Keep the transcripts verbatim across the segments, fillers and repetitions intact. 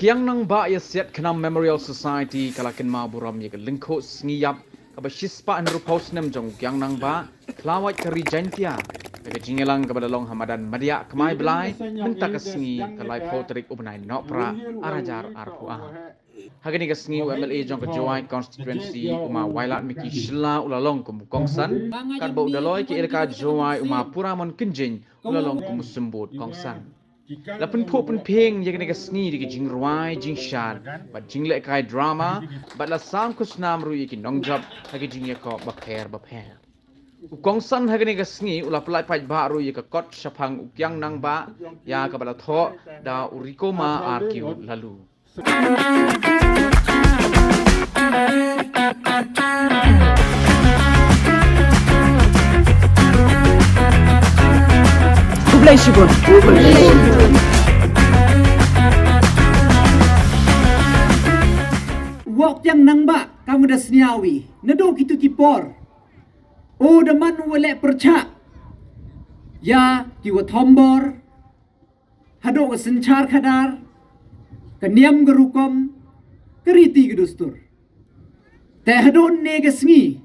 Kiang Nangbah Ïasiat Khnam Memorial Society ka la kynmaw burom ïa ka lyngkhuh sngi ïap kaba shispah hynriewphew snem jong u Kiang Nangbah, Khlawait ka Ri Jaintia, da ka jingïalang kaba la long ha madan Madiah Kmai Blai mynta ka sngi ka laiphew tarik u bnai Nohprah ar hajar arphew ar. Ha kane ka sngi u M L A jong ka Jowai Constituency u Ma Wailadmiki Shylla u la long kum u kongsan, katba u Daloi ka Elaka Jowai u Ma Puramon Kynjing u la long kum u symbud kongsan. La pynphuh pynphieng ïa kane ka sngi da ka jingrwai jingshad bad jinglehkai drama, bad la sam khusnam ruh ïa ki nongjop ha ki jingïakop bapher bapher. U kongsan ha kane ka sngi u la pynlait paidbah ruh ïa ka kot shaphang u Kiang Nangbah, ïa kaba la thoh da u Rikoma R Q Laloo. Khublei shibun. Wok Kiang Nangbah kam da sniawi naduh kitu ki por. O da man u leh pyrchah ïa ki wa thombor, haduh ka synshar khadar, ka niam ka rukom, ka riti ka dustur. Te haduh ne ka sngi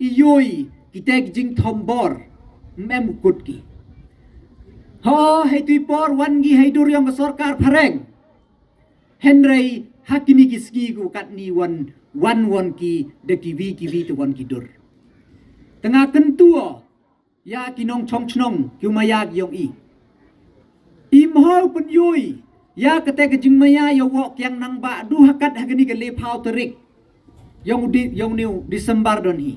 i ïohi kita ki jingthombor, mem kut ki. Ho hei tui por wan ki hei dur ïong ka sorkar phareng. Hynrei ha kini ki sngi ku katni wan wan wan ki da ki wi ki wi te wan ki dur. Tanga kyntu ïa ki nongchong chnong ki u maya ki ïong i. I mhaw pynïohi ïa kata ka jingmaya ïa Wok Kiang Nangbah du hakat ha kani ka laiphew tarik ïong di ïong niu December don hi.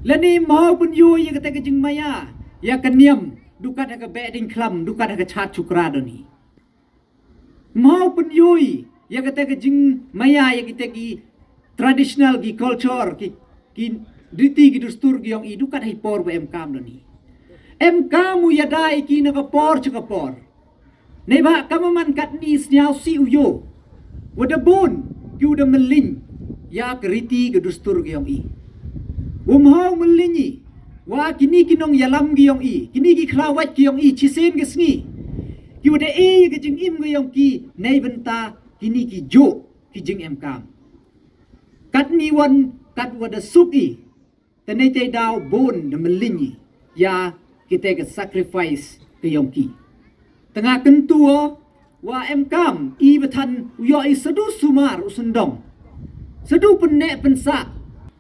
Lani mhaw pynïohi ïa kata ka jingmaya ïa ka niam du kat ha ka beh ding khlam du kat ha ka chat chukra don hi. Mhaw pynïohi ïa kata ka jingmaya ïa kita ki traditional ki culture ki ki riti ki dustur ki ïong i du kat ha i por ba em kam don hi. Em kam u ïada ïa ki na ka por cha ka por. Nei ba kam man katni sniaw si u ïoh. Wa da bun ki u da mylliñ ïa ka riti ka dustur ki ïong i. Wa mhaw mylliñ i wa kini ki nongïalam ki ïong i, kini ki khlawait ki ïong i, chisien ka sngi ki wa da e ïa ka jingim ki ïong ki nei bynta kini ki juh ki jingem kam. Katni wan kat wa da suk i. Te nei te daw bun da mylliñ i ïa kita ka sacrifice ka ïong ki. Tanga kyntu wa em kam i ba than u ïoh i sadu sumar u sendong. Sadu pynneh pynsah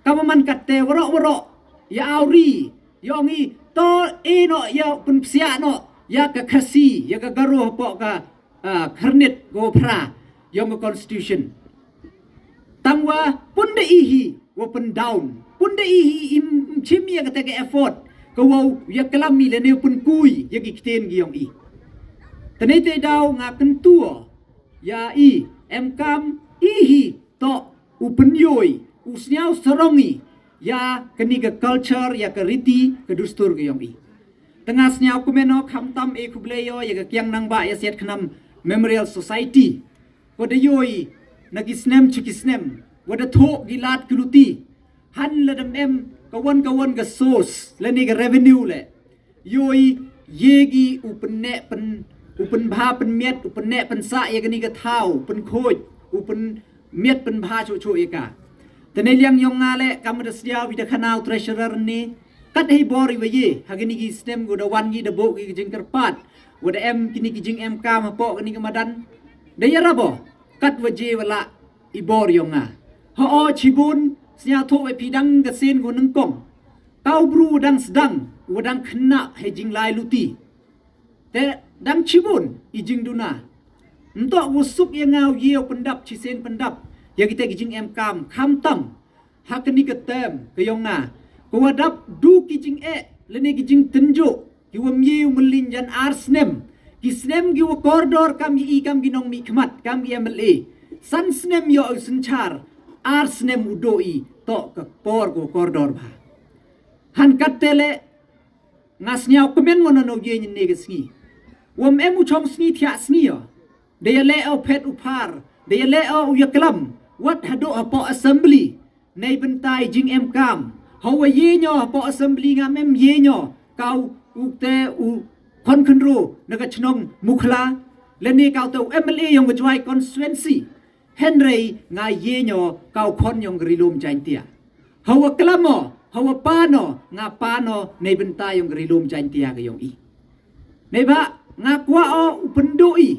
kam man katte warok warok ïa awri ïong i to e no ïa pynpsiah no ïa ka Khasi ïa ka Garo hapoh ka ah, khyrnit ko phra ïong ka constitution. Tang wa pun da i hi wa pun down. Pun da i hi im chim ïa kata ka effort ka wa ïa klam i lane pun kui ïa ki ktien ki ïong i. Tane te daw nga kyntu ïa i em kam i hi to u pynïohi u sniaw sarong i ïa kani ka culture ïa ka riti ka dustur ka ïong i. Tanga sniaw kumeno khamtam e khublei ïo ïa ka Kiang Nangbah Ïasiat Khnam Memorial Society. Ko da ïohi na ki snem chi ki snem wa da thoh ki lad ki luti. Han la dam em ka wan ka wan ka source lane ka revenue le. Ïohi ïe ki u pynneh pyn u pynbha pynmiat u pynneh pynsah ïa kani ka thaw pynkhuid u pynmiat pynbha chuh chuh ïa ka. Tane liang ïong nga le kam da sniaw wi da khana u treasurer ni. Kat hei bor i wa ye ha kini ki snem ko da wan ki da bo ki jingkyrpad wa da em kini ki jingem kam hapoh kini ki madan. Da ya rabo kat wa je wa la i bor ïong nga. Ho o chibun sniaw tho wa pidang ka sen ko nengkong. Kau bru wa dang sedang wa dang kena hei jinglai luti. Te dang chibun i jingduna. Ntok wa suk ïa nga u ye u pyndap chisen pyndap ïa kita ki jingem kam khamtam. Ha kani ka tem ka ïong nga ka wa dap du ki jingeh lane ki jingtynjuh ki wa mye u mylliñ jan ar snem. Ki snem ki wa kordor kam i kam ki nong mi khmat kam ki M L A. San snem ïo u synchar ar snem u do i to ka por ko kordor ba. Han kat tele nga sniaw kmen wa no no ye nyin ne ka sngi. Wa em u chong sngi thiah sngi ïo. Da ya le o phet u phar da ya le o u ya klam wat hado hapo assembly. Nei bynta i jingem kam. Hawa ye nyo hapoh assembly ngam em ye nyo. Kau u te u khon khynro na ka chnong Mukhla. Lane ka u te u M L A yong ka Jowai constituency. Hynrei nga ïeng o ka u khon yong ka Ri Lum Jaintia. Hawa klam o, hawa pan o, nga pan o, neibynta yong ka Ri Lum Jaintia ka yong i. Neiba, nga kwah o u pynduh i.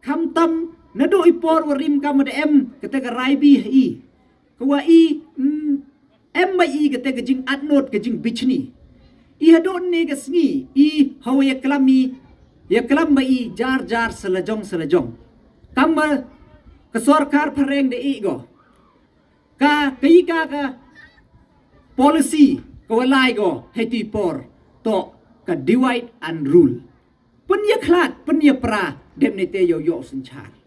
Khamtam, naduh i por wa rim kam da em, kata ka raibi ha i. Ka wa i, mm, em ba i kata ka jingatnot ka jingbichni. I haduh ne ka sngi, i hawa ïa klam i, ïa klam ba i jar jar salajong salajong. Kam ba ka sorkar phareng da i go. Ka, ka i ka ka policy, ka wa lai go, hei ti por, to, ka divide and rule. Pyn ïa khlad, pyn ïa pra, dep ne te ïoh ïoh synchar.